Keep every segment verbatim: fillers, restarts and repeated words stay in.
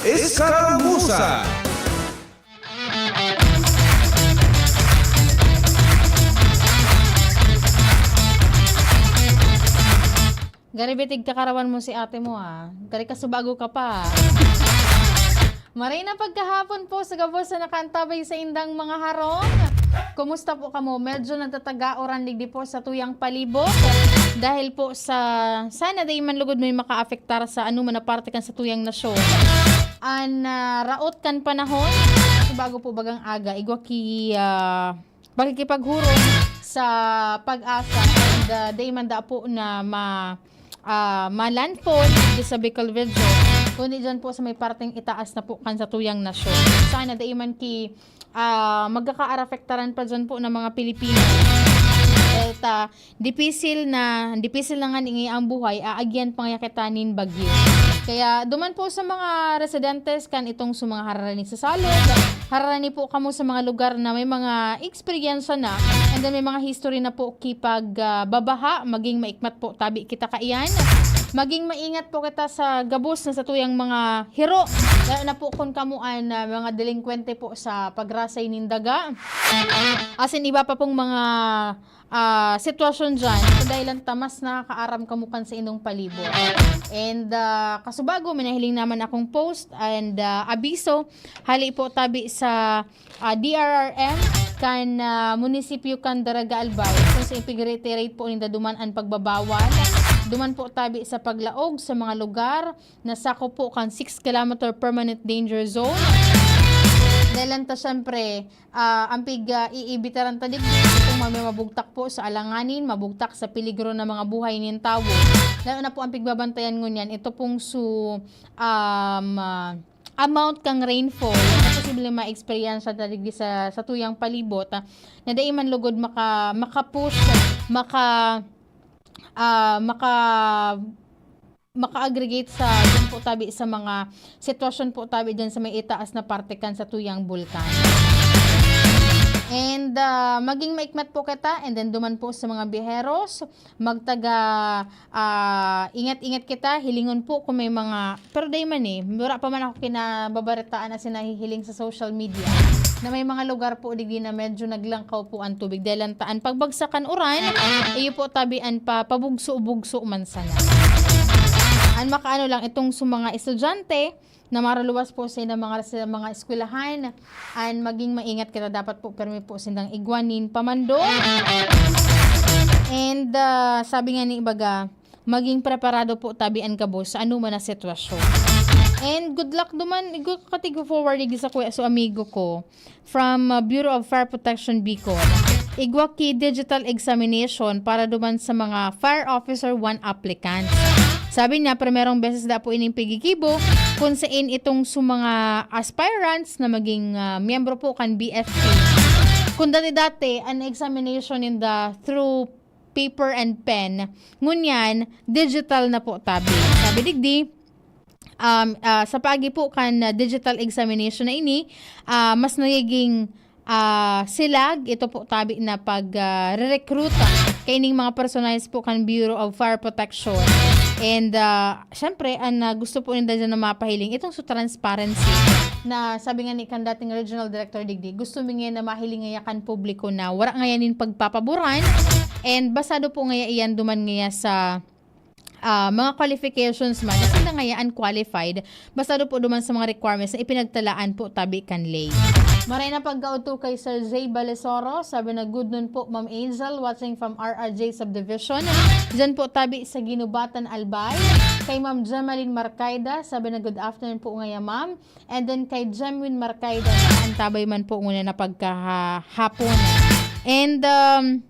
Escaramuza. Garibitig kakarawan mo si ate mo, ah. Gari ka subago ka pa. Maray na pagkahapon po sa gabos na nakaantabay sa indang mga harong. Kumusta po kamo? Medyo nagtatagauran digdi po sa tuyang palibot. Dahil po sa, sana dai man lugod may makaapektar sa ano man na parte kan sa tuyang nasyon. An ah, raot kan panahon, bago po bagang aga, igwa ki ah, pakikipaghurong sa pag-asa and ah, dai man da po na ma ah, ma-landfall dito sa Bicol Region, kundi dyan po sa may parteng itaas na po kan sa tuyang nasyon. Sana dai man ki ah, magkakaarapektaran pa dyan po ng mga Pilipino. Dahil ta, dipisil na, dipisil na nga ni ang buhay, aagyan pa nga kita nin bagyo. Kaya duman po sa mga residentes kan itong sa mga hararani sa salog, hararani po kamo sa mga lugar na may mga eksperyensya na, and then may mga history na po kipag ah, babaha, maging maikmat po tabi kita kaiyan. Maging maingat po kita sa gabos na sa tuyang mga hiro, lalo na po kung kamo an ah, mga delinkwente po sa pagrasay nin daga. Asin iba pa pong mga ah, sitwasyon dyan, sa dahilan ta mas nakakaaram kamo kan sa indong palibot. And ah, kasubago, may nahiling naman akong post and ah, abiso, hali po tabi sa ah, D R R M kan ah, munisipyo kan Daraga Albay, kung sa ipigreiterate po ninda duman an pagbabawal. Duman po tabi sa paglaog sa mga lugar na sakop po kan six kilometer permanent danger zone. Dahilan ta, syempre, ah, ang pig ah, iibitaran ta digdi, itong mga mabugtak po sa alanganin, mabugtak sa peligro na mga buhay nin tawo. Lalo na po ang pigbabantayan ngunyan, ito pong su, um, ah, amount kang rainfall na posible ma-experience ta digdi sa, sa tuyang palibot, ah, na dai man lugod maka, maka-push, maka, ah, maka, maka-aggregate sa, dyan po tabi sa mga sitwasyon po tabi dyan sa may itaas na parte kan sa tuyang bulkan. And ah, maging maikmat po kita, and then duman po sa mga biyaheros, magtaga ah, ingat-ingat kita, hilingon po kung may mga, pero dai man eh, wala pa man ako kinababaritaan na sinahihiling sa social media na may mga lugar po digdi na medyo naglangkaw po ang tubig dahil ang taan pagbagsak kan uran, iyo po tabi an pa, pabugso-bugso man sana. An makaano lang itong sa mga estudyante na maraluwas po sa inang mga, sa mga eskwelahan, and maging maingat kita, dapat po permi po sindang igwa nin pamando. And ah, sabi nga ni ibaga, maging preparado po tabi an gabos sa anuman na sitwasyon. And good luck duman, igwa ka katigo forward digdi sa kuya, so amigo ko from ah, Bureau of Fire Protection Bicol. Igwa ki digital examination para duman sa mga fire officer one applicants. Sabi niya, primerong beses da po ining pigigibo kung sain itong sa mga aspirants na maging ah, miyembro po kan B F P. Kung dati-dati, an examination in the through paper and pen, ngunyan, digital na po tabi. Sabi digdi, um, ah, sa paagi po kan ah, digital examination na ini, ah, mas nagiging ah, silag ito po tabi na pag ah, re-recruit kaining mga personalis po kan Bureau of Fire Protection. And ah, syempre, ang ah, gusto po ninda dyan na mapahiling itong sa transparency na sabi nga ni kan dating regional director digdi, gusto mi ngayon na mahiling ngaya kan publiko na wala ngayon nin pagpapaboran and basado po ngaya iyan duman ngaya sa ah, mga qualifications man, na sila ngaya unqualified, basta do po duman sa mga requirements na ipinagtalaan po tabi kan ley. Maray na pagkaudto kay Sir Zay Balesoro, sabi na, "Good noon po, Ma'am Angel, watching from R R J Subdivision." Diyan po tabi sa Ginubatan, Albay. Kay Ma'am Jemaline Marcaida, sabi na, "Good afternoon po ngaya, ma'am." And then kay Jemwin Marcaida, na antabay man po nguna na pagkahapon. And um,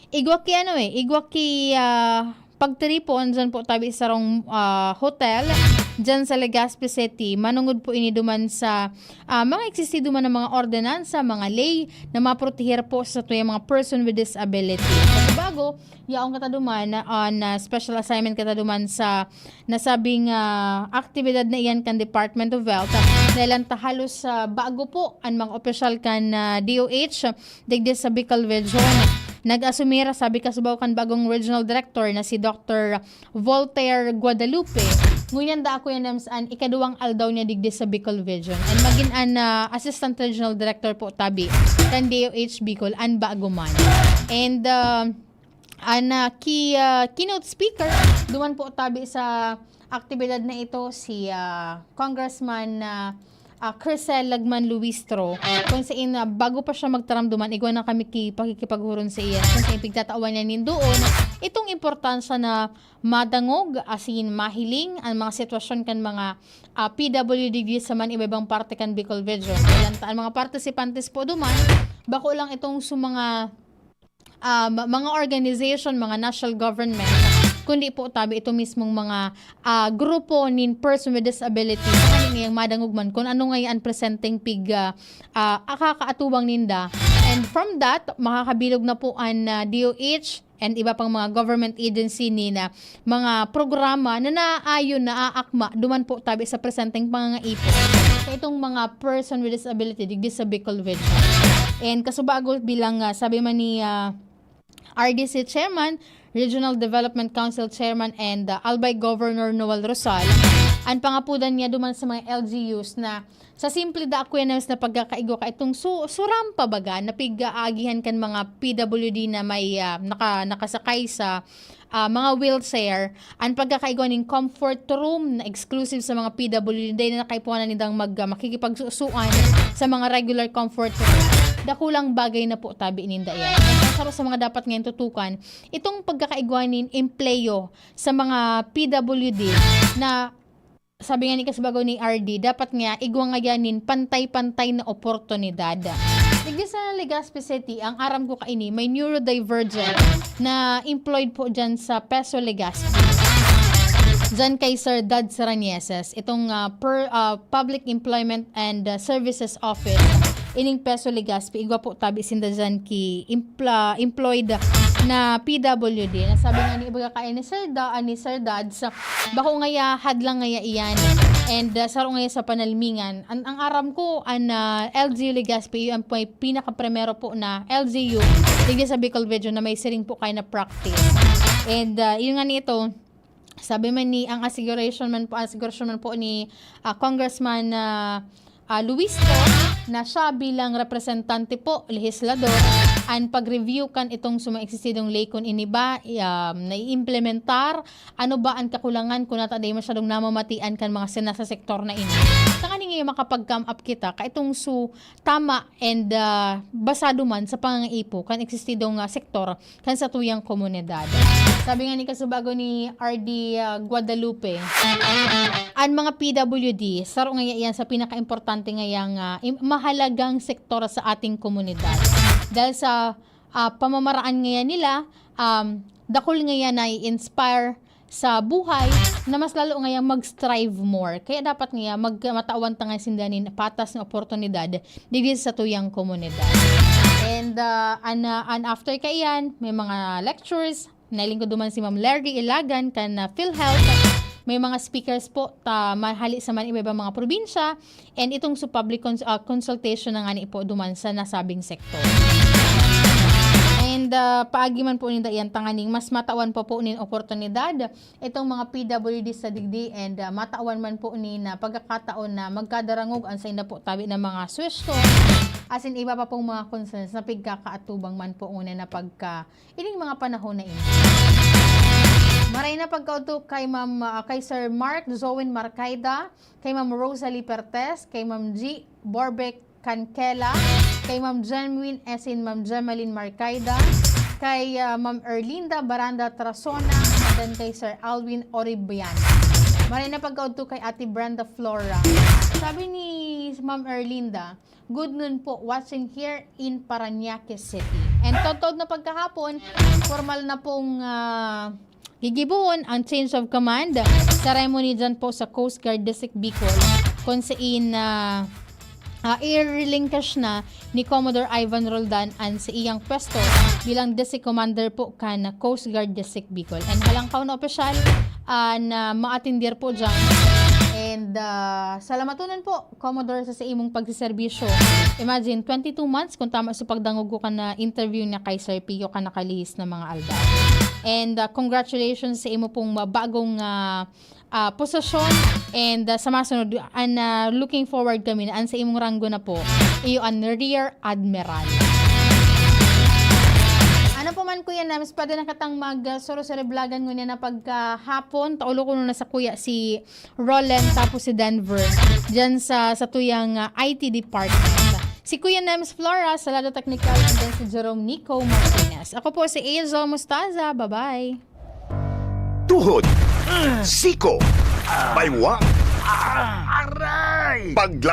igwa ki ano eh, igwa ki ah, pagtiripon dyan po tabi sarong ah, hotel dyan sa Legazpi City. Manungod po ini duman sa ah, mga existido man ng mga ordinansa, mga ley na maproteher po sa tuyang mga person with disability. Kasi bago, yaong kataduman on ah, special assignment kataduman sa nasabing ah, aktibidad na iyan kan Department of Health. Dahil ang tahalos sa bago po ang mga opisyal kan ah, D O H, digdi sa Bicol Region. Nag-asumir, sabi kasubaw kan bagong regional director na si Doctor Voltaire Guadalupe, Ngunyan daa, Kuya Nems, an ikaduwang aldaw niya digdi sa Bicol Region. And magin an, ah, Assistant Regional Director po tabi kan D O H Bicol, an bago man. And, ah, an, ah, ki-, ah, keynote speaker duman po tabi sa aktibidad na ito si, ah, Congressman, ah, ah, Crisel Lagman Luistro, kung sain, ah, bago pa siya magtaram duman, igwa na kami ki-, pakikipaghuron sa iya, kung sain pigtatawan niya nin doon itong importansya na madangog, asin mahiling an mga sitwasyon kan mga, ah, P W D digdi sa man iba-ibang parte kan Bicol Region. Ilan ta an mga partisipantes po duman, bako lang itong sa mga, ah, ma-, mga organization, mga national government, kundi po tabi ito mismong mga, ah, grupo nin person with disability. Tanganing ngayang madangog man kung ano ngaya an presenteng pig-, ah, ah, kakaatubang ninda. And from that, makakabilog na po an, ah, D O H and iba pang mga government agency nin mga programa na naaayon, naaakma duman po tabi sa presenteng pangangaipo sa itong mga person with disability digdi sa Bicol Region. And kasubago bilang, ah, sabi man ni, ah, R D C Chairman, Regional Development Council Chairman, and, ah, Albay Governor Noel Rosal, an pangapudan niya duman sa mga L G Us na sa simple da, Kuya Nems, na pagkakaigwa ka itong su-, surampa baga na pig-aagihan kan mga P W D na may, ah, naka-, nakasakay sa, ah, mga wheelchair, an pagkakaigwa nin comfort room na exclusive sa mga P W D na nakaipuhan na nindang mag-, ah, makikipagsusuan sa mga regular comfort room. Dakulang bagay na po tabi ninda yan. Ang saro sa mga dapat ngayon tutukan, itong pagkakaigwa nin empleyo sa mga P W D na sabi nga ni kasubago ni R D, dapat nga igwa ngayan nin pantay-pantay na oportunidad. Digdi sa Legazpi City, ang aram ko kaini, may neurodivergent na employed po dyan sa Peso Legazpi. Dyan kay Sir Dad Saranieses, itong, ah, per-, ah, Public Employment and, ah, Services Office, ining Peso Legazpi, igwa po tabi sinda dyan ki empla-, employed na P W D. Na sabi nga ni, ibaga kaya ni Sir Da-, ah, ni Sir Dads, bako ngaya, hadlang ngaya iyan. And, ah, saro ngaya sa panalmingan. An, ang aram ko, an, ah, L G U Legazpi, yun ang may pinakaprimero po na L G U, digdi sa Bicol Region na may siring po kayo na practice. And, ah, yun nga nito, sabi man ni, ang asiguration man po, asiguration man po ni, ah, Congressman, ah, ah, Luis po, na siya bilang representante po, lehislador, an pag-review kan itong sa mga existidong ley kun ini ba, um, naiimplementar, ano ba an kakulangan kun nata dai masyadong namamatian kan mga sina sa sektor na ini. Tanganing ngayon makapag-come up kita, ka itong su tama and, ah, basado man sa pangangaipo kan existidong, ah, sektor kan satuyang komunidad. Sabi nga ni kasubago ni R D, ah, Guadalupe, an mga P W D, saro ngaya iyan sa pinakaimportante ngayang, ah, im-, mahalagang sektor sa ating komunidad. Dahil sa, ah, pamamaraan ngaya nila, um, dakul ngaya na i-inspire sa buhay na mas lalo ngayang mag-strive more. Kaya dapat ngaya mag-, matawan ta nga sinda nin patas na oportunidad digdi sa tuyang komunidad. And, ah, an, ah, an after kaiyan, may mga lectures, nailingkod duman si Ma'am Larry Ilagan kan, ah, PhilHealth. May mga speakers po ta mahali sa man iba-ibang mga probinsya. And itong sa public cons-, ah, consultation na nga ni po duman sa nasabing sektor. And, ah, paagi man po ninda iyan tanganing mas matawan pa po nin oportunidad itong mga P W D sa digdi and, ah, matawan man po ni na pagkakataon na magkadarangog ang sainda po tabi ng mga suwestyon, asin iba pa pong mga concerns na pigkakaatubang man po ngunyan na pagka ining mga panahon na ini. Maray na pagkaudto kay Ma'am, ah, kay Sir Mark Zoen Marcaida, kay Ma'am Rosalie Pertes, kay Ma'am G Borbec Cancela, kay Ma'am Jenwin Esin, Ma'am Gemaline Marcaida, kay, ah, Ma'am Erlinda Baranda Trasona, and then kay Sir Alwin Oribian. Maray na pagkaudto kay Ate Brenda Flora. Sabi ni Ma'am Erlinda, "Good noon po, watching here in Parañaque City." And taud-taud na pagkahapon, formal na pong, ah, gigibohon ang change of command ceremony dyan po sa Coast Guard District Bicol, kung sain, ah, ah, i-relinquish na ni Commodore Ivan Roldan an sa iyang pwesto bilang District Commander po kan Coast Guard District Bicol. And halangkaw na opisyal, ah, na maatender po dyan. And, ah, salamatonan po, Commodore, sa, sa imong pagsiserbisyo. Imagine, twenty-two months, kung tama sa pagdangog ko kan, ah, interview niya kay Sir Pio, kan nakalihis na mga aldaw. And, ah, congratulations sa imo pong ma-, bagong, ah, ah, posisyon. And, ah, sa masunod, an, ah, looking forward kami na an sa imong ranggo na po, iyo an Rear Admiral. Ano po man, Kuya Nems, pwede na katang mag, ah, suro-suro vlogan ngunyan na pagkahapon. Taulo ko na sa kuya si Roland, tapos si Denver, dyan sa, sa tuyang, ah, I T department. Si Kuya Nems Flora, sa lado technical, and then si Jerome Nico Martinez. Ako po si Azel Mustaza. Bye-bye. Tuhod, siko, baywang, Aray! paglag